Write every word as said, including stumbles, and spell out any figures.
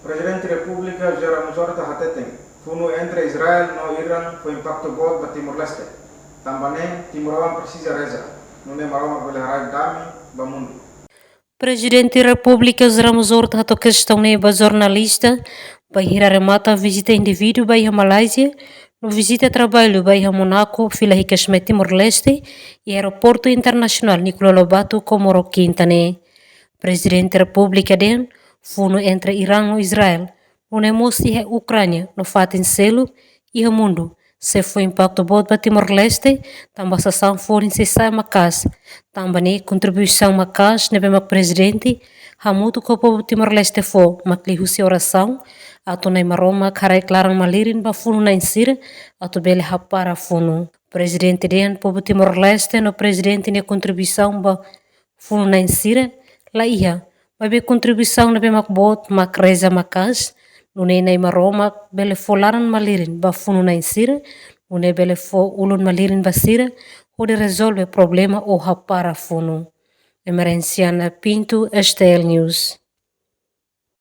Prezidente Repúblika José Ramos Horta hateten, funu entre Israel no Irán fó impaktu boot ba Timor-Leste. Tanba ne'e, timoroan presiza reza, nune'e Maromak bele haraik dame ba mundu. Prezidente Repúblika José Ramos Horta hato'o kestaun ne'e ba jornalista, bainhira remata vizita indivíduu ba iha Malázia, no vizita traballu ba iha Mónaco, fila hikas mai Timor-Leste, iha Aeroportu Internasionál Nicolau Lobato, Comoro, Kinta ne'e. Prezidente Repúblika dehan, funu entre Irán no Israel, nune'e mós iha Ukránia, no fatin seluk iha mundu, sei fó impaktu boot ba Timor-Leste, tanba sasán folin sei sa'e maka'as. Tanba ne'e kontribuisaun maka'as ne'ebé mak prezidente hamutuk ho povu Timor-Leste fó mak liuhusi orasaun, atu Na'i Maromak haraik laran malirin ba funu-na'in sira, atu bele hapara funu. Prezidente dehan povu Timor-Leste no prezidente nia kontribuisaun ba funu-na'in sira la iha, maibé kontribuisaun ne'ebé mak boot mak reza maka'as, nune'e Na'i Maromak bele fó laran malirin ba funu-na'in sira, nune'e bele fó ulun malirin ba sira hodi rezolve problema ou hapara funu. Emerenciana Pinto, S T L News.